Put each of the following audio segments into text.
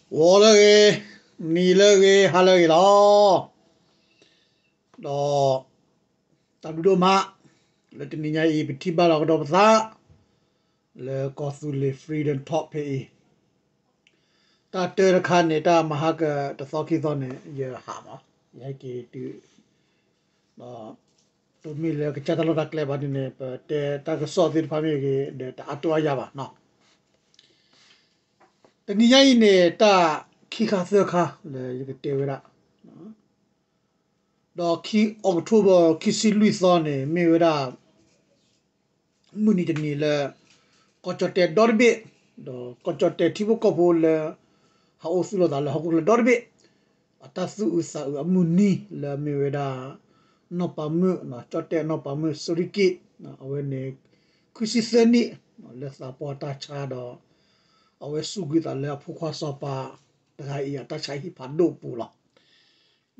ဂီၤလၢအဂ့ၤ, နံၤလၢအဂ့ၤ, ဟါလၢအဂ့ၤလီၤ. ဒီး တၢ်ဘျုးဒိၣ်မး လၢတနံၤညါအံၤ ပထံၣ်ဘၣ်လီၤကဒီးပသး လၢကီၢ်သူလ့ၤ Freedom Talk ဖဲအံၤ, တၢ်တၢတခါန့ၣ် တၢ်မဟါကတသီခံသီန့ၣ် ယဟးမး, ယဟဲက့ၤတုၤ ဒီး တမ့ၢ်လၢကစၢ်တၢ်လီၢ်တၢ်ကျဲဘၣ်န့ၣ်န့ၣ် ပတဲတၢ်ကစီၣ်သ့ၣ်တဖၣ်မ့ၢ်ဂ့ၤ ဒီးတအါတိအါယၤဘၣ်နီၤ. တနံၤညါအံၤန့ၣ် တၢ်ခံခါသၢခါလၢယကတဲဝဲဒၣ်, ဒီးခံ October ခံဆံလွံၢ်သီန့ၣ် မ့ၢ်ဝဲဒၣ် မုၢ်နံၤတနံၤလၢ ကီၢ်ကၠီၣ်တဲၣ်ဒီတဘ့ၣ်, ဒီးကီၢ်ကၠီၣ်တဲၣ်ထံဖိကီၢ်ဖိလၢ ဟးအိၣ်သူၣ်လီၤသးလၢဟီၣ်ခိၣ်ချၢဒီတဘ့ၣ် အတၢ်သူၣ်အုးသးအုးအမုၢ်နံၤလၢအမ့ၢ်ဝဲဒၣ် နီၢ်ပၤမုၣ် ကၠီၣ်တဲၣ်နီၢ်ပၤမုၣ် စီၤရံကံး အဝဲန့ၣ် ခွံဆံသၢနံၣ် လၢသးပှၢ်တၢ်ဆါဒီး အဝဲစူးကွံာ်သးလၢအဖိခွါစီၤပၤတဂၤအံၤ အတၢ်ဆါဟံၣ်ဖးဒိၣ်ပူၤလီၤ.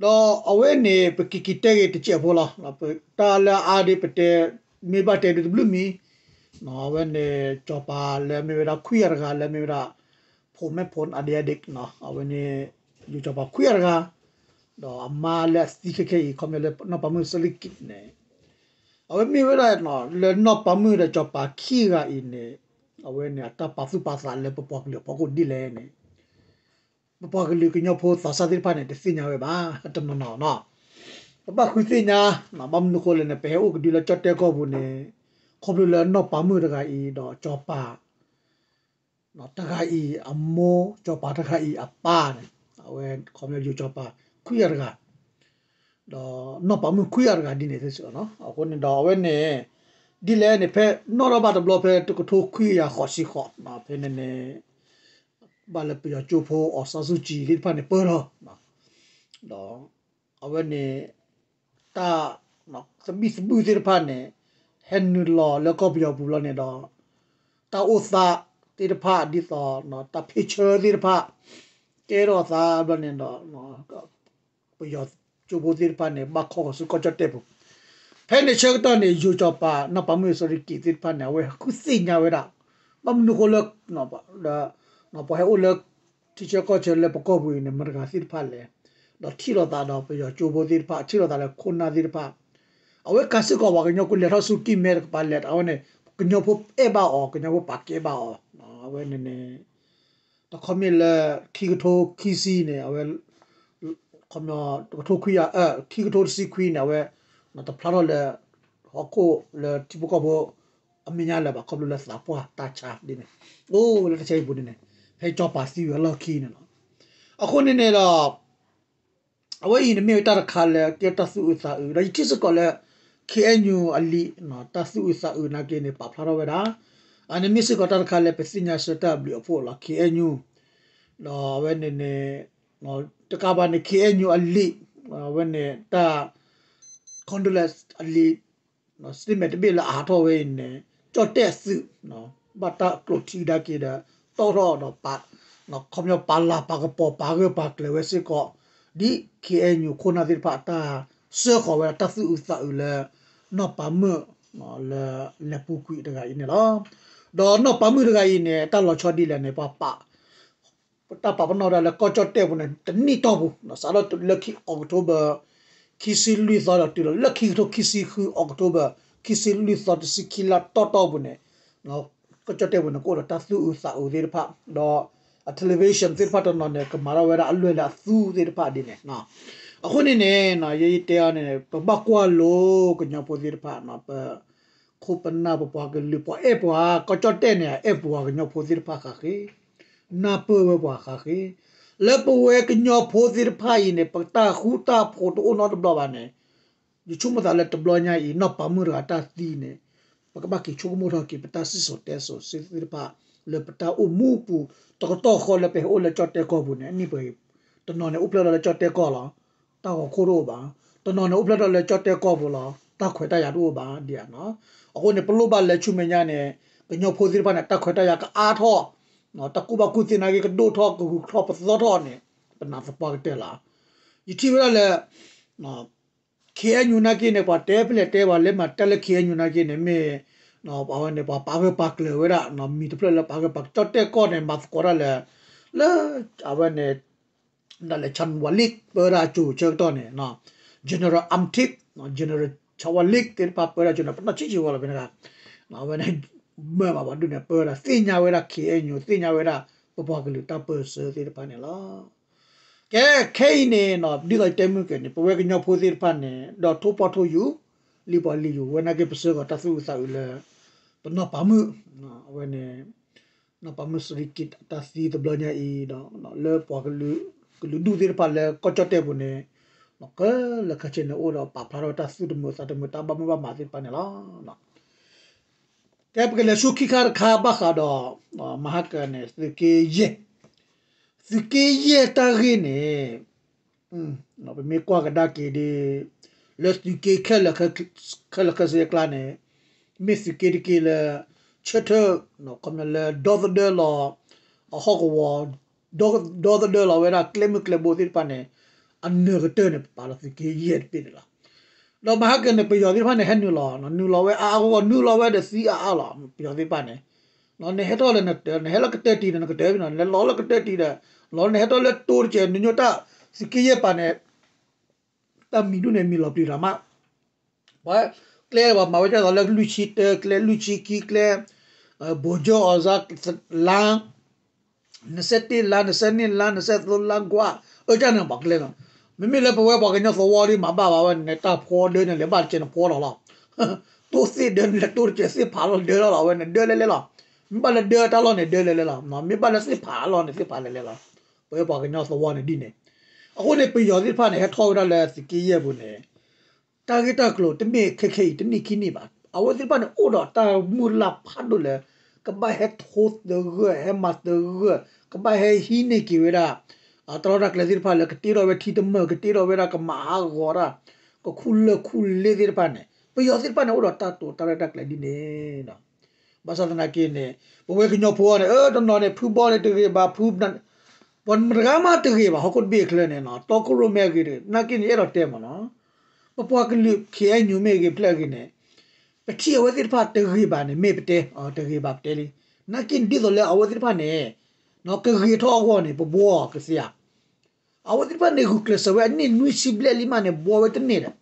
ဒီးအဝဲန့ၣ် ပက့ၤက့ၤတဲဂ့ၤတစဲးဖိလီၤ. တၢ်လၢအအါဒ်ပတဲ မ့ၢ်ဘၣ်တဲဒ်တဘျုးမံၤ, အဝဲန့ၣ် စီၤပၤလၢမ့ၢ်ဝဲဒၣ်ခွံဂၤတဂၤလၢမ့ၢ်ဝဲဒၣ် ဖိမဲၣ်ဖိအဒံအဒံး, အဝဲန့ၣ် ယိၤစီၤပၤခွံဂၤတဂၤ, ဒီးအမါလၢအသံခဲခဲအံၤ ခီပညီလၢနီၢ်ပၤမုၣ်စီၤရံကံးန့ၣ်, အဝဲမ့ၢ်ဝဲဒၣ် လၢနီၢ်ပၤမုၣ်ဒီးစီၤပၤခံဂၤအံၤန့ၣ် အဝဲန့ၣ် အတၢ်ပာ်သူၣ်ပာ်သးလၢပပှၤကလုာ်အဖီခိၣ်ဒ်လဲၣ်န့ၣ် ပပှၤကလုာ်ကညီဖိသးစၢ်သ့ၣ်တဖၣ်န့ၣ် တသ့ၣ်ညါဝဲဘၣ် တနီၤနီၤနီၤ. ပဘၣ်ဃုသ့ၣ်ညါ, ဘၣ်မနုၤဃိလဲၣ်န့ၣ် ပဟဲအိၣ်ကဒုလၢကၠီၣ်တဲၣ်ကီၢ်ပူၤန့ၣ် ခီဖျိလၢနီၢ်ပၤမုၣ်တဂၤအံၤ ဒီးစီၤပၤ တဂၤအံၤအမိၢ် စီၤပၤတဂၤအံၤအပၢ်န့ၣ် အဝဲခီပညီယိၤစီၤပၤခွံဂၤတဂၤ ဒီးနီၢ်ပၤမုၣ်ခွံဂၤတဂၤဒ်န့ၣ်သ့ၣ်စ့ၢ်ကီးနီၤ. အဃိန့ၣ်ဒီးအဝဲန့ၣ် ဒ်လဲၣ်န့ၣ် ဖဲနီၣ်ထီၣ်ဘၣ်တဘျီဖဲတကထိခွံကယၤဃိးဆံဃိး ဖဲန့ၣ်န့ၣ် ဘၣ်လၢပယီၤကၠိဖိ အောင်ဆန်းစုကြည် သ့ၣ်တဖၣ်န့ၣ် ပၢၢ်ထီၣ် ဒီး အဝဲန့ၣ် တၢ် သဘံၣ်သဘုၣ်သ့ၣ်တဖၣ်န့ၣ် ဟဲနုာ်လီၤလၢကီၢ်ပယီၤပူၤလီၤန့ၣ်ဒီး တၢ်အိၣ်သးသ့ၣ်တဖၣ်ဒ်သိး တၢ်ဖ့ၣ်ဆၢသ့ၣ်တဖၣ် ကဲထီၣ်သးဘျီန့ၣ်ဒီး ပယီၤကၠိဖိသ့ၣ်တဖၣ်န့ၣ် ဘၣ်ခီဃီၤဆူကီၢ်ကၠီၣ်တဲၣ်ပူၤ, ဖဲန့ၣ်ဆၢကတီၢ်န့ၣ် ယိၤစီၤပၤ နီၢ်ပၤမုၣ်စီၤရံကံးသ့ၣ်တဖၣ်န့ၣ် အဝဲဃုသ့ၣ်ညါဝဲဒၣ် ဘၣ်မနုၤဃိလၢ ပှၤဟဲအိၣ်လၢ ထံဆၢကီၢ်ဆၢလၢပကီၢ်ပူၤအံၤန့ၣ် မတၤတဂၤသ့ၣ်တဖၣ်လဲၣ်, ဒီးထံၣ်လိာ်သးဒီးပယီၤကၠိဖိသ့ၣ်တဖၣ် ထံၣ်လိာ်သးလၢခိၣ်နၢ်သ့ၣ်တဖၣ်, အဝဲကးစ့ၢ်ကီးပှၤကညီကိးလဲၤထီၣ်ဆူကံၢ်မဲတကပၤလဲၣ် အဝဲန့ၣ် ကညီဖိအဲၣ်ဘၣ်အီၤ ကညီဖိပာ်ကဲဘၣ်အီၤ, အဝဲန့ၣ်န့ၣ် တခီမ့ၢ်လၢ ခံကထိခံဆံန့ၣ် အဝဲ တကထိခွံ ခံကထိတဆံခွံန့ၣ် အဝဲ တဖျါထီၣ်လၢ ဟီၣ်ခိၣ်လၢထံဖိကီၢ်ဖိ အမဲာ်ညါလၢၤဘၣ် ခီဖျိလၢသးပှၢ်တၢ်ဆါဒ်န့ၣ်, အိၣ်လၢတၢ်ဆါဟံၣ်ပူၤဒ်န့ၣ်, ဖဲစီၤပၤသံဝံၤအလီၢ်ခံန့ၣ်လီၤ. အဃိန့ၣ်န့ၣ်ဒီး အဝဲအံၤန့ၣ်မ့ၢ်ဝဲတၢ်တခါလၢကဲတၢ်သူၣ်အုးသးအုး ဒီးယထံၣ်စ့ၢ်ကီးလၢ ခ့ၣ်အဲၣ်ယူၣ်အလံာ် တၢ်သူၣ်အုးသးအုးနာ်က့န့ၣ် ပာ်ဖျါထီၣ်ဝဲဒၣ်, အန့ၣ်မ့ၢ်စ့ၢ်ကီးတၢ်တခါလၢပသ့ၣ်ညါဆၢတၢ်ဘျုးအဖှိၣ်လီၤ ခ့ၣ်အဲၣ်ယူၣ်, ဒီးအဝဲန့ၣ်န့ၣ် တကးဘၣ်န့ၣ် ခ့ၣ်အဲၣ်ယူၣ်အလံာ် အဝဲန့ၣ်တၢ် condolence အလံာ် statement တဘ့ၣ်လၢအဟးထီၣ်ဝဲအံၤန့ၣ် ကၠီၣ်တဲၣ်အသုး ဘၣ်တၢ်ကျိးထံကဒါက့ၤဒီး တီၣ်ထီၣ်ဒီး ခီပညီပာ်လၤပာ်ကပီၤပာ်ဂၢၢ်ပာ်ကျၢၤဝဲစ့ၢ်ကီး, ဒ် ခ့ၣ်အဲၣ်ယူၣ် ခိၣ်နၢ်သ့ၣ်တဖၣ်အတၢ်စၢဃီၤဝဲဒၣ်တၢ်သူၣ်အုးသးအုးလၢ နီၢ်ပၤမုၣ် လၢလဲၤပူၤကွံာ်တဂၤအံၤန့ၣ်လီၤ. ဒီးနီၢ်ပၤမုၣ်တဂၤအံၤန့ၣ် တၢ်လီၤဆီဒ်လဲၣ်န့ၣ် ပှၤပာ် တၢ်ပာ်ပနီၣ်ဝဲဒၣ်လၢကီၢ်ကၠီၣ်တဲၣ်ပူၤန့ၣ် တနံၣ်တီၢ်ပူၤ စးထီၣ်လၢခံ October ခံဆံလွံၢ်သီဒီးတုၤလီၤလၢခံကထိခံဆံဃု October ခံဆံလွံၢ်သီတဆံခံလါတီၢ်တီၢ်ပူၤန့ၣ် ကီၢ်ကၠီၣ်တဲၣ်ပူၤန့ၣ် ကအိၣ်ဒီးတၢ်သူၣ်အုးသးအုးသ့ၣ်တဖၣ် ဒီးအ television သ့ၣ်တဖၣ်တနီၤန့ၣ် ကမၤထီၣ်ဝဲဒၣ်အလွဲၢ်လၢအသူသ့ၣ်တဖၣ်ဒ်န့ၣ်. အဃိန့ၣ်န့ၣ် ယယတဲအီၤန့ၣ် ပဘၣ်ကွၢ်လိကညီဖိသ့ၣ်တဖၣ် ပ ခိၣ်ပနၢ်ပပှၤကလုာ် ပှၤအဲၣ်ပှၤ ကီၢ်ကၠီၣ်တဲၣ်န့ၣ် အဲၣ်ပှၤကညီဖိသ့ၣ်တဖၣ်ဃးဃ့, နၢ်ပၢၢ်ဝဲပှၤဃးဃ့, လၢပဝဲကညီဖိသ့ၣ်တဖၣ်အံၤန့ၣ် ပတၢ်ဃူတၢ်ဖိးတအိၣ်နီတဘျီဘၣ်န့ၣ်, ယဆိကမိၣ်သးလၢတဘျီညါအံၤ နီၢ်ပၤမုၣ်တဂၤတၢ်သံန့ၣ် ပကဘၣ်က့ၤဆိကမိၣ်ထီၣ်က့ၤ ပတၢ်စံၣ်စိၤတဲစိၤသ့ၣ်တဖၣ် လၢပတၢ်အိၣ်မူပူၤ တကတီၢ်ဃီလၢပဟဲအိၣ်လၢကၠီၣ်တဲၣ်ကီၢ်ပူၤန့ၣ် အနံၣ်ပှဲၤ တနီၤန့ၣ်အိၣ်ဖျဲၣ်ထီၣ်လၢကၠီၣ်တဲၣ်ကီၢ်လီၤ တၢ်ဂီၤခိၣ်တအိၣ်ဘၣ်, တနီၤန့ၣ်အိၣ်ဖျဲၣ်ထီၣ်လၢကၠီၣ်တဲၣ်ကီၢ်ပူၤလီၤ တၢ်ခွဲးတၢ်ယာ်တအိၣ်ဘၣ်ဒ်ဧါ. အဃိန့ၣ် ပလိၣ်ဘၣ်လဲၤဆူမဲာ်ညါန့ၣ် ကညီဖိသ့ၣ်တဖၣ်န့ၣ် တၢ်ခွဲးတၢ်ယာ်ကအါထီၣ်, တၢ်ကူၣ်ဘၣ်ကူၣ်သ့နာ်က့ကဒိၣ်ထီၣ် ကဂုာ်ထီၣ်ပသီထီၣ်န့ၣ် ပနာ်သပှၢ်ကတၢၢ်လီၤ. ယထံၣ်ဝဲဒၣ်လၢ ခ့ၣ်အဲၣ်ယူၣ်နာ်က့န့ၣ် ပှၤတဲဖဲလဲၣ်တဲပှၤလဲၤမၤတၢ်လၢခ့ၣ်အဲၣ်ယူၣ်နာ်က့န့ၣ် မ့ၢ် အဝဲန့ၣ် ပှၤပာ်ဂၢၢ်ပာ်ကျၢၤဝဲဒၣ် မံၤတဖျၢၣ်လၢပာ်ဂၢၢ်ပာ်ကျၢၤ ကၠီၣ်တဲၣ်ကီၢ်န့ၣ် မၤသကိးတၢ်လၢ လၢအဝဲန့ၣ် ဒၣ်လဲာ် Chanwalik ပၢဝဲဒၣ်အစိၤဆၢကတီၢ်န့ၣ် General Amtik, General Chanwalik သ့ၣ်တဖၣ်ပၢဝဲဒၣ်အစိၤန့ၣ် ပနီၢ်ဆံးဆံးဝဲလီၤဖဲန့ၣ်. အဝဲန့ၣ် မၢဘၣ်ပှၤဒုးန့ၣ် ပၢဝဲဒၣ် သ့ၣ်ညါဝဲဒၣ် ခ့ၣ်အဲၣ်ယူၣ် သ့ၣ်ညါဝဲဒၣ် ပပှၤကလုာ်တၢ်ပၢၢ်ဆၢသ့ၣ်တဖၣ်န့ၣ်လီၤ. ကဲ ခဲအံၤန့ၣ် ဒ်သိးယတဲမုၢ်ကဲန့ၣ် ပဝဲကညီဖိသ့ၣ်တဖၣ်န့ၣ် ဒီးထိၣ်ပှၢ်ထိၣ်ယူၤ လံပှၤလံယူၤ ဝဲနာ်က့ပဆှၢဃီၤတၢ်သူၣ်အုးသးအုးလၢ ပနီၢ်ပၤမုၣ် အဝဲန့ၣ် နီၢ်ပၤမုၣ် စရံကံ တၢ်သံတဘျီညါအံၤဒီး လၢပှၤကလုာ်ဒူၣ်သ့ၣ်တဖၣ်လၢကီၢ်ကၠီၣ်တဲၣ်ပူၤန့ၣ် ကလၢခဲဆ့န့ၣ် အိၣ်ဒီးပာ်ဖျါထီၣ်တၢ်သူၣ်တမုာ်သးတမုာ်တၢ်ဘၣ်မုၢ်ဘၣ်မးသ့ၣ်တဖၣ်န့ၣ်လီၤ. ကဲ ပကလဲၤဆူခံခါတခါဘၣ်ဃးဒီး မဟါကၢန့ၣ် သုးက့ယဲၢ် သုးက့ယဲၢ်တၢ်ဂ့ၢ်န့ၣ် ပမ့ၢ်ကွၢ်ကဒါက့ၤဒီး လၢသုးက့ခဲလၢာ်ခဲဆ့အကျါန့ၣ် မ့ၢ်သုးက့တက့ၢ်လၢ ဆၢထၢၣ် ခီပညီလၢ ဒီသဒၢလီၤ အဟီၣ်ကဝီၤ ဒီသဒၢလီၤဝဲဒၣ်ကျဲမုၢ်ကျဲဘိသ့ၣ်တဖၣ်န့ၣ် အနၢၤကတၢၢ်န့ၣ် ပပာ်လီၤသုးက့ယဲၢ်တဘ့ၣ်န့ၣ်လီၤ. ဒီးမဟါကၢန့ၣ် ပယီၤသ့ၣ်တဖၣ်န့ၣ် ဟဲနုာ်လီၤ နုာ်လီၤဝဲအါအါဂီၢ်ဂီၢ် နုာ်လီၤဝဲဒီးသံအါအါလီၤ ပယီၤသ့ၣ်တဖၣ်န့ၣ် နဟဲထီၣ်လၢနတၢၤ နဟဲလၢကတၢၢ်တံၢ်ဒီးနကတၢၢ်ဖဲနီၤ နလဲၤလီၤလၢကတၢၢ်တံၢ်ဒီး လီၤနဟဲထီၣ်လၢတိတကဲး နညိၣ်တၢ် သုးက့ယဲၢ်ပၤန့ၣ် တၢ်မံၤဒူၣ်န့ၣ် မံၤလီၤပျံၤလီၤမး ပှၤကျဲပှၤမၤဝဲဒ်သိးလၢလွံၢ်ဆံတၢကျဲ လွံၢ်ဆံခံကျဲ ဘိကၠီအီၤစါ လါ နစဲးတ့ၢ်လါ နစဲးနံၣ်လါ နစဲးသိလါကွၢ် အၢကၢ်န့ၣ် ပှၤကျဲလီၤ. မ့မ့ၢ်လၢပဝဲပှၤကညီသဝီဒ်မၤဘၣ်ဘၣ်ဝဲန့ၣ် တၢ်ဖှီဒၢန့ၣ် လဲၤဘၣ်တကဲးန့ၣ်ဖှီလီၤလီၤ. တိၢ်သ့ၣ်ဒၢန့ၣ် လဲၤတိၢ်တကဲးသ့ၣ်ဖးလီၤဒၢလီၤလီၤ အဝဲန့ၣ် ဒၢလဲၤလဲၤလီၤ. မ့ၢ်ဘၣ်လၢဒၢတၢ်လီၢ်န့ၣ် ဒၢလဲၤလဲၤလီၤ. မ့ၢ်ဘၣ်လၢသ့ၣ်ဖးအလီၢ်န့ၣ် သ့ၣ်ဖးလဲၤလဲၤလီၤ. ပဝဲပှၤကညီသဝီန့ၣ်ဒ်န့ၣ် အဃိန့ၣ် ပယီၤသ့ၣ်တဖၣ်န့ၣ် ဟဲထီၣ်ဝဲဒၣ်လၢသုးက့ယဲၢ်ပူၤန့ၣ် တၢ်ဂ့ၢ်တၢ်ကျိၤတမ့ၢ်ခဲခဲအံၤ တနံၣ်ခံနံၣ်ဘၣ်. အဝဲသ့ၣ်တဖၣ်န့ၣ် အိၣ်ဒီးတၢ်မုၢ်လၢ်ဖးဒိၣ်လၢ ကဘၣ်ဟဲထိသဂၢၢ် ဟဲမၤသဂၢၢ် ကဘၣ်ဟဲဟံးန့ၢ်က့ၤဝဲဒၣ် တၢ်လီၢ်တၢ်ကျဲသ့ၣ်တဖၣ်လၢကတ့ထီၣ်ဝဲထံတမၢၢ် ကတ့ထီၣ်ဝဲဒၣ်ကမၤဟးဂီၤတၢ် ကခူၣ်လၢၢ်ခူၣ်လ့သ့ၣ်တဖၣ်န့ၣ် ပယီၤသ့ၣ်တဖၣ်န့ၣ် အိၣ်ဒီးတၢ်တိာ်တၢ်ရဲၣ်တၢ်ကျဲၤဒ်န့ၣ်ဒီး ဘၣ်ဆၣ်သနာ်က့န့ၣ် ပဝဲကညီဖိန့ၣ် အၢ တနီၤန့ၣ် ဖုဘီန့ၣ်တဂ့ၤဘၣ် ဖု ပှၤမတၤဂၤမးတဂ့ၤဘၣ် ဟီၣ်ခိၣ်တဘ့ၣ်အချၢန့ၣ် တီခိၣ်ရိၣ်မဲအဂ့ၤတဂ့ၤ နာ်က့န့ၣ် ယအဲၣ်ဒိးတဲမ့ၢ်နီၤ ပပှၤကလုာ် ခ့ၣ်အဲၣ်ယူၣ် မ့ၢ်ဂ့ၤဖျဲၣ်ဂ့ၤန့ၣ် ပထံၣ်အဝဲသ့ၣ်တဖၣ်တဂ့ၤဘၣ်န့ၣ် မ့ၢ်ပတဲ တဂ့ၤဘၣ်ပတဲလံ. နာ်က့န့ၣ် ဒ်သိးလၢအဝဲသ့ၣ်တဖၣ်န့ၣ် ကဂ့ၤထီၣ်အဂီၢ်န့ၣ် ပဘှီအီၤကသ့ဧါ အဝဲသ့ၣ်တဖၣ်န့ၣ် ဂုာ်ကျဲးစၢးဝဲအနံၣ်နွံဆံဘျဲၣ်လံမးန့ၣ် ဘှီဝဲတန့ၢ်ဒီး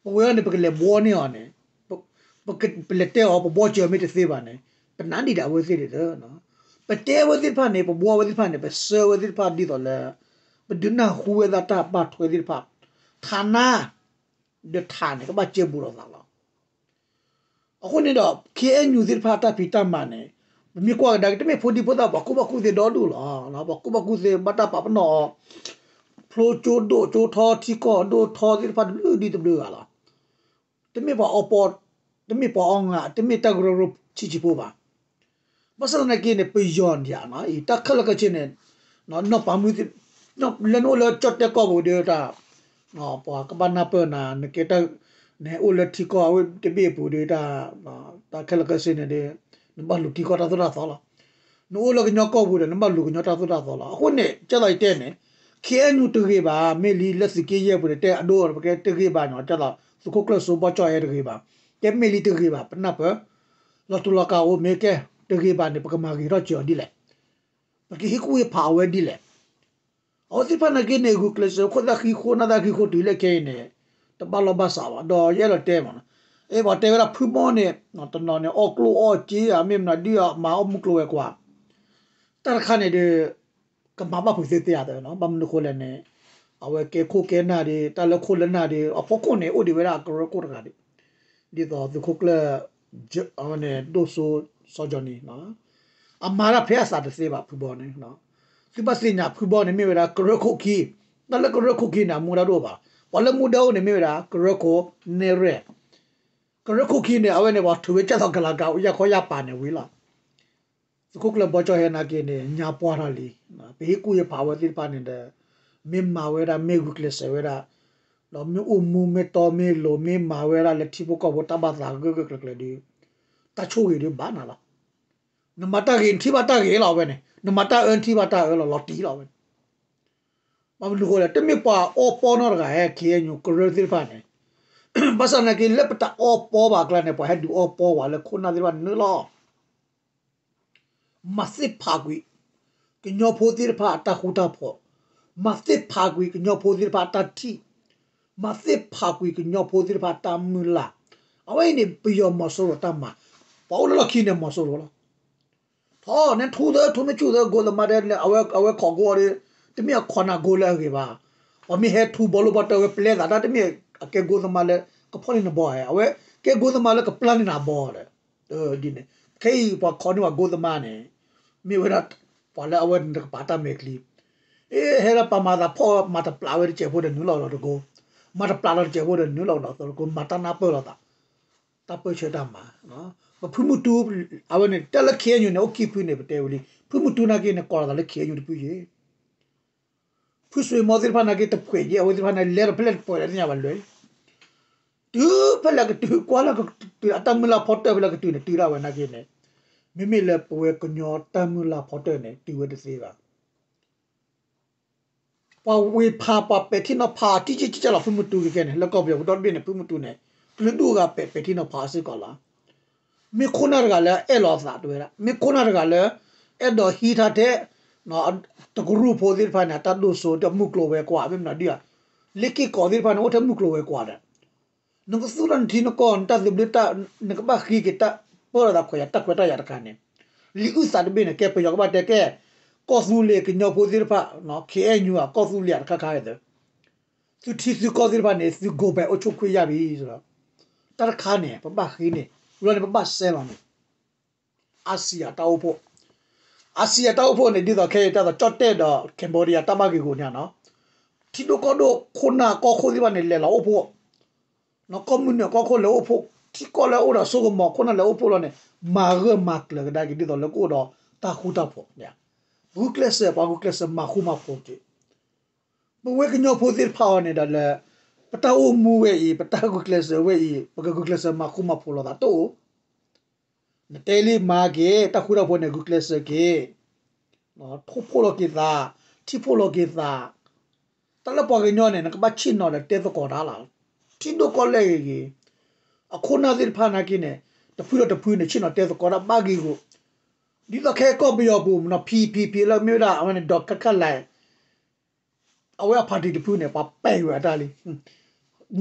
ပဝဲအံၤန့ၣ် ပကလဲၤဘှီန့ၢ်အီၤန့ၣ် ပလဲၤတဲအီၤ ပဘှီစၢၤအီၤမ့ၢ်တသ့ဘၣ်န့ၣ် ပနၢ်ဒံးဒၣ်အဝဲသ့ၣ်ဒီး ပတဲအဝဲသ့ၣ်တဖၣ်န့ၣ် ပဘှီအဝဲသ့ၣ်တဖၣ်န့ၣ် ပဆှၢအဝဲသ့ၣ်တဖၣ်ဒ်သိးလၢ ပဒုးနၢ်ဟူဝဲဒၣ်တၢ်ဘၣ်ထွဲသ့ၣ်တဖၣ် ထးနါ ဒီးထးန့ၣ် ကဘၣ်ကဲဘူးလိာ်သးလီၤ. အဃိန့ၣ်ဒီး ခ့ၣ်အဲၣ်ယူၣ် သ့ၣ်တဖၣ်အတၢ်ဖံးတၢ်မၤန့ၣ် ပမ့ၢ်ကွၢ်ကဒါက့ၤ တမ့ၢ်ဖိဒံဖိသၣ် ပှၤကူၣ်ဘၣ်ကူၣ်သ့ဒီဒူၣ်လီၤ. ပှၤကူၣ်ဘၣ်ကူၣ်သ့ ဘၣ်တၢ်ပာ်ပနီၣ်အီၤ ဖျိကၠိဒိၣ်ကၠိထီ ထံကီၢ်ဒိၣ်ထီသ့ၣ်တဖၣ် တဘျုးဒံးတဘျုးဂၤလီၤ. တမ့ၢ်ပှၤအီပီ တမ့ၢ်ပှၤအီငါ တမ့ၢ်တၢ်ကရၢကရိဆံးဆံးဖိဘၣ်. ဘၣ်ဆၣ်သနာ်က့န့ၣ် ပယီၤန့ၣ် တၢ်ခဲလၢာ်ခဲဆ့န့ၣ် နီၢ်ပၤမုၣ် လၢနအိၣ်လၢကၠီၣ်တဲၣ်ကီၢ်ပူၤဒီးတၢ် ပှၤကဘၣ်နၢ်ပၢၢ်နၤ နကဲတၢ် နအိၣ်လၢထံကီၢ်အဝဲတဘ့ၣ်အပူၤဒီးတၢ် တၢ်ခဲလၢာ်ခဲဆ့န့ၣ်ဒီး နဘၣ်လူၤထံကီၢ်တၢ်သိၣ်တၢ်သီလီၤ. နအိၣ်လၢကညီကီၢ်ပူၤဒီး နဘၣ်လူၤကညီတၢ်သိၣ်တၢ်သီလီၤ. အဃိန့ၣ် ကဲသိးယတဲန့ၣ် ခ့ၣ်အဲၣ်ယူၣ် တဂ့ၤဘၣ် မ့ၢ်လံလၢသုးက့ယဲၢ်ပူၤန့ၣ် တဲအဒိ ပကဲတဂ့ၤဘၣ်နီၤ ကဲသိး သုးခိၣ်ကျၢၢ်စိဘီကၠီၣ်ဟဲတဂ့ၤဘၣ် တဲမ့ၢ်လံတဂ့ၤဘၣ် ပနၢ်ပၢၢ် လီၤတူာ်လီၤကာ်အိၣ်မ့ၢ်ကဲ တဂ့ၤဘၣ်န့ၣ် ပကမၤဂ့ၤထီၣ်စၢၤအီၤဒ်လဲၣ် ပကဟ့ၣ်ကူၣ်ဟ့ၣ်ဖးအဝဲဒ်လဲၣ်. အဝဲသ့ၣ်တဖၣ်နာ်က့န့ၣ် ဂုာ်ကျဲးစၢး ခိၣ်သၣ်ဃံဃိနၢ်သၣ်ဃံဃိတုၤလၢခဲအံၤန့ၣ် တဘၣ်လီၢ်ဘၣ်စးဘၣ် ဒီးယအဲၣ်ဒိးတဲမး အဲ ပှၤတဲဝဲဒၣ်ဖုဘီန့ၣ် တနီၤန့ၣ် အီၣ်ကျိၣ်အီၣ်စ့ဧါ မ့ၢ်မနုၤဒ်အမၤအီၣ်မူကျိၤဝဲၤကွာ် တၢ်တခါန့ၣ်ဒီး ကမၤဘၣ်ဖုးသ့သ့ဧါ ဘၣ်မနုၤဃိလဲၣ်န့ၣ် အဝဲကဲခိၣ်ကဲနၢ်ဒီး တၢ်လၢခိၣ်လၢနၢ်ဒီး အဖီခိၣ်န့ၣ် အိၣ်ဒံးဝဲဒၣ်အကရၢခိၣ်တဂၤဒီး ဒ်သိးသုးခိၣ်ကျၢၢ် အဝဲန့ၣ် ဒိၣ်စိ စီၤကၠီနံၤ အမၤတၢ်ဖဲအသးတသ့ဘၣ် ဖုဘီန့ၣ် သုဘၣ်သ့ၣ်ညါဖုဘီန့ၣ် မ့ၢ်ဝဲဒၣ်ကရၢခိၣ်ခံ တၢ်လၢကရၢခိၣ်ခံန့ၣ် အမူဒါတအိၣ်ဘၣ် ပှၤလၢမူဒါအိၣ်န့ၣ် မ့ၢ်ဝဲဒၣ်ကရၢခိၣ်နဲၣ်ရွဲၣ် ကရၢခိၣ်ခံန့ၣ် အဝဲန့ၣ် ပှၤထုးဝဲကဲသိးကလၤကၤ ယၢ်ခီယၢ်ပၤန့ၣ်ဝံၤလီၤ. သုးခိၣ်ကျၢၢ်ဘီကၠီၣ်ဟဲနာ်က့န့ၣ် ညါပှၢ်ထီၣ်လံ. ပဟ့ၣ်ကူၣ်ဟ့ၣ်ဖးဝဲသ့ၣ်တဖၣ်န့ၣ်ဒီး မ့ၢ်မၤဝဲဒၣ် မ့ၢ်ဂုာ်ကျဲးစၢးဝဲဒၣ် ဒီးမ့ၢ်အိၣ်မူမ့ၢ်တီမ့ၢ်လိၤ မ့ၢ်မၤဝဲဒၣ်လၢထံဖိကီၢ်ဖိတၢ်ဘၣ်သးဂၢၢ်ဂၢၢ်ကျၢၤကျၢၤဒီး တၢ်ဆိၣ်ဂ့ၤဒီးဘၣ်နၤလီၤ. နမၤတၢ်ဂ့ၤ နထံၣ်ဘၣ်တၢ်ဂ့ၤလီၤဝဲန့ၣ် နမၤတၢ်အၢ နထံၣ်ဘၣ်တၢ်အၢလီၤ လီၤတံၢ်လီၤဝဲန့ၣ် ဘၣ်မနုၤဃိလဲၣ် တမ့ၢ်ပှၤအီပီနီတဂၤဟဲ ခ့ၣ်အဲၣ်ယူၣ် ကရၢသ့ၣ်တဖၣ်န့ၣ် ဘၣ်ဆၣ်သနာ်က့ လၢပတၢ်အီပီဘၣ်အကျါန့ၣ် ပှၤဟဲဒုးအီပီဝဲလၢခိၣ်နၢ်သ့ၣ်တဖၣ်န့ၣ်လီၤ. မၤသ့ၣ်ဖးကွံာ် ကညီဖိသ့ၣ်တဖၣ်အတၢ်ဃူတၢ်ဖိး, မၤသ့ၣ်ဖးကွံာ်ကညီဖိသ့ၣ်တဖၣ်အတၢ်ထံၣ်, မၤသ့ၣ်ဖးကွံာ်ကညီဖိသ့ၣ်တဖၣ်အတၢ်မုၢ်လၢ်, အဝဲအံၤန့ၣ် ပယီၤမီၤစိရိၤတၢ်မၤ, ပှၤအိၣ်လၢလီၢ်ခံန့ၣ်မီၤစိရိၤလီၤ. ထီၣ်န့ၣ်ထူသၢထူမ့ၢ်ဆူၣ်သၢ ဂိသမားတဲ အဝဲခီၣ်ကိးအီၤဒီး တမ့ၢ်အခီၣ်နၢ်ကိးလၢအဂ့ၤဘၣ်. ပှၤမ့ၢ်ဟဲထူဘီလိၣ်ပှၤတၢ်ဝဲပျဲသးတၢ် တမ့ၢ်အကဲဂိသမားလၢ ကဖီၣ်န့ၢ်နဘီဧါ, အဝဲကဲဂိသမားလၢကပျၢ်န့ၢ်နၤဘီဒီး ဒ်န့ၣ် ခဲအံၤပှၤခီန့ၢ်ပှၤဂိသမားန့ၣ် မ့ၢ်ဝဲဒၣ် ပှၤလၢအဝဲတကပၤတၢ်မဲာ်ချံ, အ့ ဟဲလၢပှၤမၤသးဖှီၣ် မၤတပျးဝဲတစဲးဖိဒီးနုာ်လီၤဒီးတကိး, မၤတပျးလီၤတစဲးဖိဒီးနုာ်လီၤဒီးသကိး မၤတၢ်နၢ်ပၢၢ်လိာ်သး, တၢ်ပၢၢ်ဆၢတၢ်မၤ, ပဖုမုၢ်တူ အဝဲန့ၣ် တၢ်လၢ ခ့ၣ်အဲၣ်ယူၣ်န့ၣ် အိၣ်ခံဖုန့ၣ် ပတဲဝံၤလံ ဖုမုၢ်တူနာ်က့န့ၣ် ကိးလီၤသးလၢ ခ့ၣ်အဲၣ်ယူၣ် တဖုယ့ၣ် ဖုစွ့ၤမီသ့ၣ်တဖၣ်နာ်က့ တဖှဲးယ့ၣ် အဝဲသ့ၣ်တဖၣ်န့ၣ် လဲၤဒီးဖဲလဲၣ်တပှဲၤလဲၣ်သ့ၣ်ညါဘၣ်လွဲၢ်, တုၤဖဲလဲၣ်ကတုၤ ကွၢ်လၢကတုၤ အတၢ်မုၢ်လၢ်ဖီတၢၣ်ဖဲလဲၣ်ကတုၤန့ၣ် တုၤဒၣ်ဝဲနာ်က့န့ၣ်, မ့မ့ၢ်လၢပဝဲကညီတၢ်မုၢ်လၢ်ဖီတၢၣ်န့ၣ် တုၤဝဲတသ့ဘၣ်. ပှၤဝ့ၤဖးပှၤပဲာ်ထံနီၤဖး တံၢ်ကံကံကလီၤ ဖုမုၢ်တူကကဲန့ၣ် လၢကီၢ်ပယီၤပူၤဒီတဘ့ၣ်န့ၣ် ဖုမုၢ်တူန့ၣ် ကလုာ်ဒူၣ်အဂၤပဲာ် ပဲာ်ထံနီၤဖးအီၤစ့ၢ်ကီးလီၤ. မ့ၢ်ခိၣ်နၢ်တဂၤလၢအဲၣ်လီၤအသးတဝဲဒၣ် မ့ၢ်ခိၣ်နၢ်တဂၤလၢ အဲၣ်ဒိးဟံးထီၣ်ထဲ တကရူၢ်ဖိသ့ၣ်တဖၣ်န့ၣ် အတၢ်ဒိၣ်စိ တမုၢ်ကျိၤဝဲၤကွာ် မ့ၢ်မနုၤဒ် လ့ၢ်က့ၢ်ကီးသ့ၣ်တဖၣ်န့ၣ် အိၣ်ထဲမုၢ်ကျိၤဝဲၤကွာ်ဒီး နကသူၣ်ထီၣ်နထံနကီၢ် နတၢ်သဘျ့ နကဘၣ်ဃ့က့ၤတၢ်ပၢလီၤသးခွဲးယာ် တၢ်ခွဲးတၢ်ယာ်တခါန့ၣ် လံာ်အုၣ်သးတဘ့ၣ်န့ၣ် ကဲပယီၤကဘၣ်တဲကဲ ကီၢ်သူလ့ၤကညီဖိသ့ၣ်တဖၣ် ခ့ၣ်အဲၣ်ယူၣ် အကီၢ်သူလ့ၤတခါခါအံၤ သုထံသုကီၢ်သ့ၣ်တဖၣ်န့ၣ် သု go back အိၣ်ဆိၣ်ခွ့ၣ်ယာ် ဘၣ် တၢ်တခါန့ၣ် ပဘၣ်ဃ့န့ၣ် ဝံၤလီၤန့ၣ် ပဘၣ်စဲလီၤန့ၣ် အါစံယၤတၢ်အိၣ်ဖှိၣ် အါစံယၤတၢ်အိၣ်ဖှိၣ်န့ၣ် ဒ်သိးခဲအံၤ တၢ်သိးကၠီၣ်တဲၣ်ဒီး Cambodia တၢ်ဘၣ်ဂ့ၢ်ဂီၢ်န့ၣ်နီၤ ထံဒိၣ်ကီၢ်ဒိၣ် ခိၣ်နၢ်ကီၢ်ခိၣ်သ့ၣ်တဖၣ်န့ၣ် လဲၤလီၤအိၣ်ဖှိၣ် နီၢ်ကီၢ်မုၢ်နုာ်ကီၢ်ခိၣ်လဲၤအိၣ်ဖှိၣ် ထံကီၢ်လၢအအိၣ်ဒီးစိကမီၤခိၣ်နၢ်လဲၤအိၣ်ဖှိၣ်လီၤန့ၣ် မၤဂၢၢ်မၤကျၢၤကဒါက့ၤ ဒ်သိးလၢကအိၣ်ဒီးတၢ်ဃူတၢ်ဖိး ဂုာ်ကျဲးစၢး ပှၤဂုာ်ကျဲးစၢးမၤဃူမၤဖိးက့ၤ ပဝဲကညီဖိသ့ၣ်တဖၣ်အံၤန့ၣ်ဒီးလၢ ပတၢ်အိၣ်မူဝဲအံၤ ပတၢ်ဂုာ်ကျဲးစၢးဝဲအံၤ ပကဂုာ်ကျဲးစၢးမၤဃူမၤဖိးလိာ်သးတအိၣ် နတဲလံမၤက့ၤ တၢ်ဃူတၢ်ဖိးန့ၣ် ဂုာ်ကျဲးစၢးက့ၤ ထိၣ်ဖှိၣ်လီၤက့ၤသး ထံၣ်ဖှိၣ်လီၤက့ၤသး တၢ်လၢပှၤကညီန့ၣ် နကဘၣ်ဆ့ၣ်နီၤဒီးတဲသကိးတၢ်လီၤ. ထံဒိၣ်ကီၢ်လဲၢ်ဂ့ၤဂ့ၤ အခိၣ်နၢ်သ့ၣ်တဖၣ်နာ်က့န့ၣ် တဖုဒီးတဖုန့ၣ် ဆ့ၣ်နီၤတဲသကိးတၢ်ဘၣ်ဂ့ၢ်ဂီၢ် ဒ်သိးခဲကီၢ်ပယီၤပူၤနီၤ ဖံဖံဖံလၢမ့ၢ်ဝဲဒၣ် အဝဲန့ၣ် ဒီးခဲခါလဲၣ် အဝဲအ party တဖုန့ၣ် ပှၤပဲာ်ဝဲအတၢ်လံ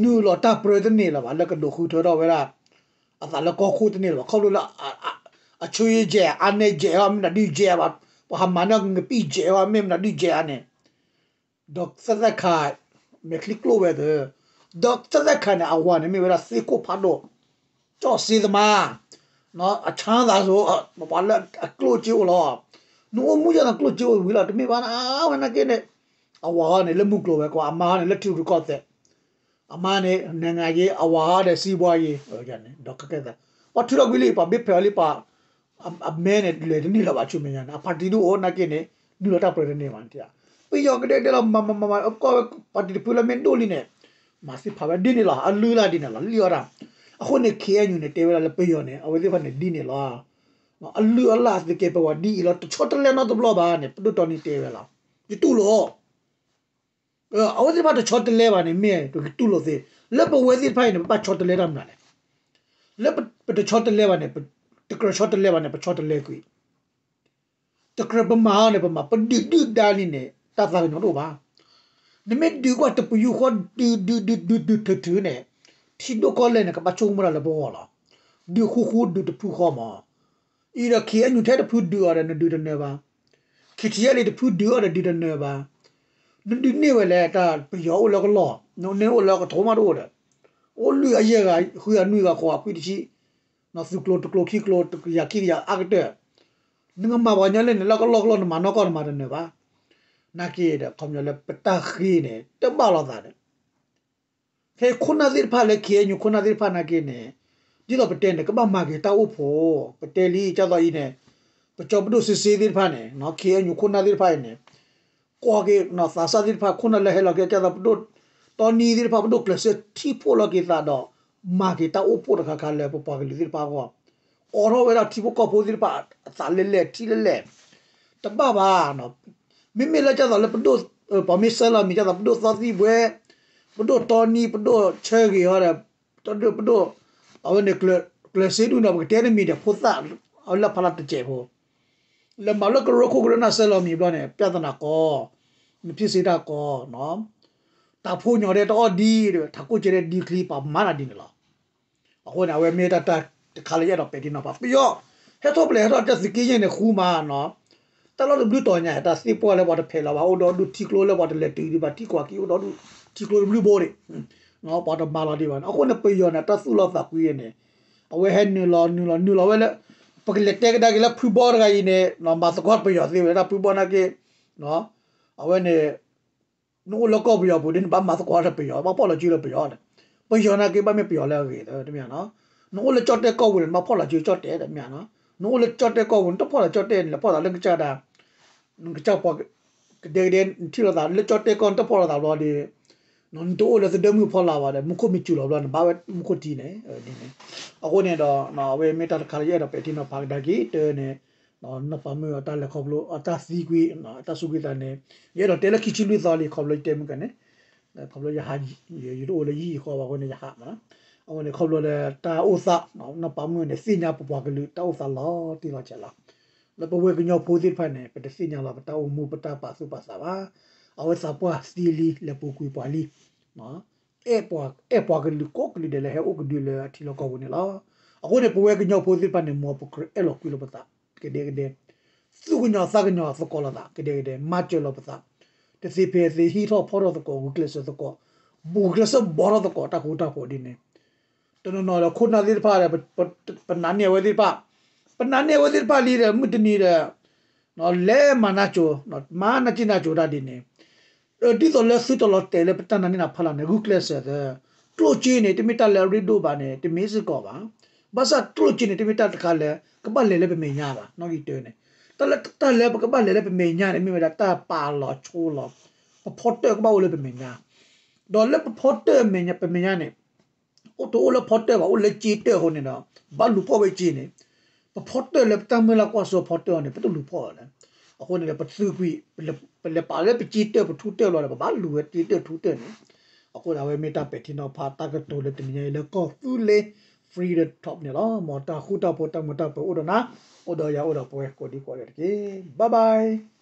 နုာ်လီၤတၢ်ပြၢတန့ၢ်လၢၤဘၣ် လၢကဒိးဃုထၢထီၣ်ဝဲဒၣ် အသးလၢကီၢ်ခိၣ်တန့ၢ်လၢၤဘၣ် ခီဖျိလၢ အဆူယဲၢ် အါန့ၢ်ယဲၢ်အီၤ မ့ၢ်နဒုးယဲၢ်ဘၣ် ပှၤဟးမၤန့ၢ်ငပံၣ်ယဲၢ်အီၤ မ့ၢ်မနုၤဒုးယဲၢ်အါန့ၣ် ဒီးသၢသၢခါ မဲာ်ချံကျိၣ်ဝဲသၢ ဒီးသၢသၢခါန့ၣ် အဝၤန့ၣ်မ့ၢ်ဝဲဒၣ်သ့ၣ်ခိၣ်ဖးဒိၣ် ကၠီၣ်စ့သမါ အဆါသးစိ ပှၤလၢအကျိၣ်စ့အိၣ်လီၤ နအိၣ်မူယၤနကျိၣ်စ့အိၣ်ဝံၤလီၤ တမ့ၢ်ဘၣ်နၤ အဝဲနာ်က့န့ၣ် အဝၤဟီန့ၣ် လၢမုၢ်ကျိၤဝဲၤကွာ် အမါဟီန့ၣ် လၢထံရူၢ်ကီၢ်သဲး အမါန့ၣ် နံၣ်ဂၤယ့ အဝၤဟီဒီးစံးဘှီယ့ ဒီးကကဲသး ပှၤထုးထီၣ်ကွံာ်လံ ပှၤဘ့ၣ်ဖဲးအီၤလံ ပှၤ အမဲန့ၣ် လဲၤတန့ၢ်လၢၤဘၣ် ဆူမဲာ်ညါန့ၣ် အ party ဒုအိၣ်နာ်က့န့ၣ် နုာ်လီၤတၢ်ပြၢတန့ၢ်ဘၣ် ပယီၤကဒဲကဒဲလီၤ မၤမၤမၤမၤ ကီၢ်ဝဲ party တဖုလၢမ့ၢ်ဒိၣ်လံန့ၣ် မၤသ့ၣ်ဖးဝဲဒ်န့ၣ်လီၤ အလုၢ်အလၢ်ဒ်န့ၣ်လီၤ လံၣ်အီၣ်တၢ် အဃိန့ၣ် ခ့ၣ်အဲၣ်ယူၣ်န့ၣ် တဲဝဲဒၣ်လၢပယီၤန့ၣ် အဝဲသ့ၣ်တဖၣ်န့ၣ်ဒ်န့ၣ်လီၤ အလုၢ်အလၢ်သုကဲပဝဲဒ်အံၤလီၤ တဆီတလဲနီတဘျီဘၣ်န့ၣ် ပဒိၣ်တီနံတဲဝဲလီၤ ယတူၢ်လိာ် အဝဲသ့ၣ်တဖၣ်တဆီတလဲဘၣ်န့ၣ် မ့ၢ်ပကတူၢ်လိာ်သ့ လၢပဝဲသ့ၣ်တဖၣ်အံၤန့ၣ် ပဘၣ်ဆီတလဲတၢ်မနုၤလဲၣ် လၢပတဆီတလဲဘၣ်န့ၣ် တကြၢးဆီတလဲဘၣ်န့ၣ် ပဆီတလဲကွံာ် တကြၢးပမၤအီၤန့ၣ် ပမၤ ပဒုးဒုၣ်ဒါလံန့ၣ် တၢ်သးကညီၤတအိၣ်ဘၣ် နမ့ၢ်ဒုးကွၢ်တပယူာ်ဃီ ဒုးဒုးဒုးဒုးဒုးထုးထုးန့ၣ် ထံဒိၣ်ကီၢ်လဲၢ်န့ၣ် ကဘၣ်ဆိကမိၣ်တၢ်လၢပဂီၢ်လီၤ ဒုးဃူဃူဒုးတဖုဃီမး အံၤဒီး ခ့ၣ်အဲၣ်ယူၣ် ထဲတဖုဒုးအီၤဒီး နဒုးတနၢၤဘၣ် ခ့ၣ်ထံၣ်အဲၣ်လံ တဖုဒုးအီၤဒီး ဒုးတနၢၤဘၣ် နဒုးန့ၢ်ဝဲလဲၣ် တၢ်ပယီၤအိၣ်လၢကလီၢ် နန့ၢ်အိၣ်လၢကထိးမးတအိၣ်ဒီး အိၣ်လွံၢ်ဂၤယဲၢ်ဂၤ ဃုဂၤနွံဂၤဃိးဂၤခွံတဆံ သုးကျိၤတကျိၤခံကျိၤ တကယၤခံကယၤအါကတၢၢ် နကမၤပှၤကညီလၢန့ၣ် လၢကလီၢ်ကလီၢ် နမၤနီၢ်ကီၢ်နမၤတနၢၤဘၣ် နာ်က့ဒီး ခီပညီလၢပတၢ်ဃ့န့ၣ် တဘၣ်လိာ်သးဒီး ဖဲခိၣ်နၢ်သ့ၣ်တဖၣ်လၢ ခ့ၣ်အဲၣ်ယူၣ် ခိၣ်နၢ်သ့ၣ်တဖၣ်နာ်က့န့ၣ် ဒ်သိးပတဲန့ၣ် ကဘၣ်မၤက့ၤတၢ်အိၣ်ဖှိၣ် ပတဲလံ ကၢ်သိးအံၤန့ၣ် ပကၠီပဒိၣ်စ့စ့သ့ၣ်တဖၣ်န့ၣ် ခ့ၣ်အဲၣ်ယူၣ် ခိၣ်နၢ်သ့ၣ်တဖၣ်အံၤန့ၣ် ကွၢ်က့ၤသးစၢ်သ့ၣ်တဖၣ် ခိၣ်နၢ်လၢဟဲလီၤက့ၤ ကၢ်သိးပဒိၣ် တီနံသ့ၣ်တဖၣ် ပဒိၣ်ကျဲးစၢးထံၣ်ဖှိၣ်လီၤက့ၤသးဒီး မၤက့ၤတၢ်အိၣ်ဖှိၣ်တခါခါလၢပပှၤကလုာ်သ့ၣ်တဖၣ်အဂီၢ် အိးထီၣ်ဝဲဒၣ်ထံဖိကီၢ်ဖိသ့ၣ်တဖၣ်အသးလဲၢ်လဲၢ်ထံလဲၢ်လဲၢ် တဘၣ်ဘၣ် မ့မ့ၢ်လၢကၢ်သိးလၢပဒိၣ် ပှၤမ့ၢ်ဆှၢလီၤမံၤ ကၢ်သိးပဒိၣ်သီသံၣ်ဘှဲ ပဒိၣ်တီနံ ပဒိၣ်ဆၢဂ့ၤဟီဒီး ပဒိၣ် ပဒိၣ် အဝဲန့ၣ် ကျၢၤစ့ဒူၣ်န့ၣ် ပကတဲတမံၤဒီးဖိသၣ် အဝဲလၢဖးလၢတစဲးဖိ လဲၤမၤလၢကရၢခိၣ်ကရၢနၢ်စဲလီၤမံၤဘျီန့ၣ် ပြဿနာကီ, နဖံးစ့တၢ်ကီ, တၢ်ဖိညီဒဲးတအီၣ်ဒံး, ထးခိၣ်ကဲဒဲးဒံချံ ပှၤမၤတၢ်ဒ်န့ၣ်လီၤ. အဃိန့ၣ် အဝဲမ့ၢ်တၢ်တခါလၢယအဲၣ်ဒိးပဲာ်ထံနီၤဖး ပယီၤ ဟဲထီၣ်ပလဲၤဟဲထီၣ်တၢ်သုးက့ယဲၢ်န့ၣ် ဃူမးနီၤ, တၢ်လီၢ်တဘျုးတီၤညါ တၢ်သ့ၣ်ပှၢ်လၢပှၤတဖဲးလီၤဘၣ် အိၣ်ဒီးဒူၣ်ထံကျိလၢပှၤတလဲၤတုၤဒံးဘၣ် ထံကီၢ်ခံ အိၣ်ဒီးဒူၣ်ထံကျိတဘျုးဘိန့ၣ် ပှၤတမၤလီၤဒံးဘၣ်န့ၣ် အဃိန့ၣ် ပယီၤန့ၣ် တၢ်သူၣ်လီၤသးကွံန့ၣ် အဝဲဟဲနုာ်လီၤနုာ်လီၤနုာ်လီၤဝဲလၢ ပကလဲၤတဲကဒါက့ၤလၢဖုဘီတဂၤအံၤန့ၣ် မၤသကိးပယီၤသ့ဝဲ တၢ်ဖုဘီနာ်က့ အဝဲန့ၣ် နအိၣ်လၢကီၢ်ပယီၤပူၤဒ်န့ၣ် ဘၣ်မၤသကိးလၢပယီၤ ဘၣ်ဖီၣ်လီၤစုလၢပယီၤန့ၣ် ပယီၤနာ်က့ ဘၣ်မ့ၢ်ပယီၤလၢအဂ့ၤ တမ့ၢ်နီၤ, နအိၣ်လၢကၠီၣ်တဲၣ်ကီၢ်ပူၤန့ၣ် နဘၣ်ဖီၣ်လီၤစုကၠီၣ်တဲၣ် တမ့ၢ်နီၤ, နအိၣ်လၢကၠီၣ်တဲၣ်ကီၢ်ပူၤ နတဖီၣ်လီၤကၠီၣ်တဲၣ်န့ၣ် လဲၤဖီၣ်သးလၢနကစၢ်ဒၣ် နကစၢ်ပှၤ ကဒဲကဒဲ နထံၣ်လိာ်သး လၢကၠီၣ်တဲၣ်ကီၢ် နတဖီၣ်လိာ်သးဘျီဒီး နတအိၣ်လၢသဒၢမုၢ်ဖီလာ်ဘၣ်ဒီး မူခိၣ်မ့ၢ်စူၤလီၤဘျီ နဘၣ်ဝဲမူခိၣ်ထံန့ၣ် ဒ်န့ၣ်, အဃိန့ၣ်ဒီး အဝဲမ့ၢ်တၢ်တခါလၢယအဲၣ်ဒိးပဲာ်ထံနီၤဖးကဒါက့ၤ တၢ်န့ၣ် နီၢ်ပၤမုၣ်အတၢ်လဲၤခီဖျိ အတၢ်သံကွံ အတၢ်စူးကွံာ်သးန့ၣ် ယအဲၣ်ဒိးတဲလၢခံဆံလွံၢ်သီလံ ခီဖျိယတဲမုၢ်ကန့ၣ် ခီဖျိယဟး ယတအိၣ်လၢယဟံၣ်ယဃီဘၣ်အဃိန့ၣ် ယဟးမး, အဃိန့ၣ်ခီဖျိလၢတၢ်အိၣ်သး နီၢ်ပၤမုၣ်န့ၣ် သ့ၣ်ညါပပှၤကလုာ်တၢ်အိၣ်သးလီၤတံၢ်လီၤဆဲးလီၤ, လၢပဝဲကညီဖိသ့ၣ်တဖၣ်န့ၣ် ပတသ့ၣ်ညါလီၤ ပတၢ်အိၣ်မူပတၢ်ပာ်သူၣ်ပာ်သးဘၣ်, အဝဲသးပှၢ်သံလံ လဲၤပူၤကွံာ်ပှၤလံ အဲၣ်ပှၤကလုာ်ကိးကလုာ်ဒဲးလၢဟဲအိၣ်ကဒုလၢအထံလီၢ်ကီၢ်ပူၤန့ၣ်လီၤ. အဃိန့ၣ် ပဝဲကညီဖိသ့ၣ်တဖၣ်န့ၣ် မ်ပကြၢးအဲၣ်လီၤကွံလိာ်ပသး ကဒဲကဒဲ, သူၣ်ကညီၤသးကညီၤသကိးလိာ်သး ကဒဲကဒဲ မၤစၢၤလိာ်ပသး, တသ့ဖဲအသ့ ဟံးထီၣ်ဖီထီၣ်သကိး ဂုာ်ကျဲးစၢးသကိး, ဂုာ်ကျဲးစၢးဘီထီၣ်သကိး တၢ်ဃူတၢ်ဖိးဒ်န့ၣ်, တနီၤနီၤဒီးခိၣ်နၢ်သ့ၣ်တဖၣ်ဒီး ပနာ်န့ၢ်အဝဲသ့ၣ်တဖၣ်, ပနာ်န့ၢ်အဝဲသ့ၣ်တဖၣ်လံဒီး မုၢ်တနံၤဒီး လဲၤမၤနၢ်ကၠိ, မၤနၢ်က့နၢ်ကၠိတၢ်ဒ်န့ၣ်, ဒ်သိးလၢသုတလီၤတဲာ်လၢပတၢ်နာ်န့ၢ်နၤဖီလာ်န့ၣ် ဂုာ်ကျဲးစၢးသၢ, ကျိၣ်စ့န့ၣ် တမ့ၢ်တၢ်လၢအရ့ဒိၣ်ဘၣ်န့ၣ် တမ့ၢ်စ့ၢ်ကီးဘၣ်. ဘၣ်ဆၣ်ကျိၣ်စ့န့ၣ် တမ့ၢ်တၢ်တခါလၢ ကဘၣ်လဲၤလၢပမဲာ်ညါဘၣ် နီၣ်ဂံၢ်တၢန့ၣ်, တၢ်လၢတၢ်လၢပကဘၣ်လဲၤလၢပမဲာ်ညါန့ၣ် မ့ၢ်ဝဲဒၣ်တၢ်ပာ်လီၤဆိလီၤ, ပဖီတၢၣ်ကဘၣ်အိၣ်လၢပမဲာ်ညါ, ဒီးလၢပဖီတၢၣ်မဲာ်ညါ ပမဲာ်ညါန့ၣ် အိၣ်တအိၣ်လၢဖီတၢၣ်ဘၣ် အိၣ်လၢစ့တၢၣ်အဃိန့ၣ်ဒီး ဘၣ်လူၤဖီၣ်ဝဲစ့န့ၣ်, ပဖီတၢၣ်လၢပတၢ်မုၢ်လၢ်ကွၢ်စိဖီတၢၣ်အီၤန့ၣ် ပတလူၤဖီၣ်လၢၤ, အဃိန့ၣ်ဒီး ပသုးကွံာ် ပလဲၤပာ်လၢပစ့တၢၣ်ပထူတၢၣ်ဘျီဒီး ပဘၣ်လူၤဝဲစ့တၢၣ်ထူတၢၣ်န့ၣ်, အဃိန့ၣ် အဝဲမ့ၢ်တၢ်ပဲာ်ထံနီၤဖးတၢ်ကတိၤလၢတနံၤညါအံၤလၢကီၢ်သူလ့ၤ Freedom Talk န့ၣ်လီၤ. မ်တၢ်ဃူတၢ်ဖိးတၢ်မုာ်တၢ်ပၢၤအိၣ်ဒီးနၤ, အိၣ်ဒီးယၤအိၣ်ဒီးပဝဲကိးဒံကိးဂၤဒဲးတက့ၢ်. Bye bye.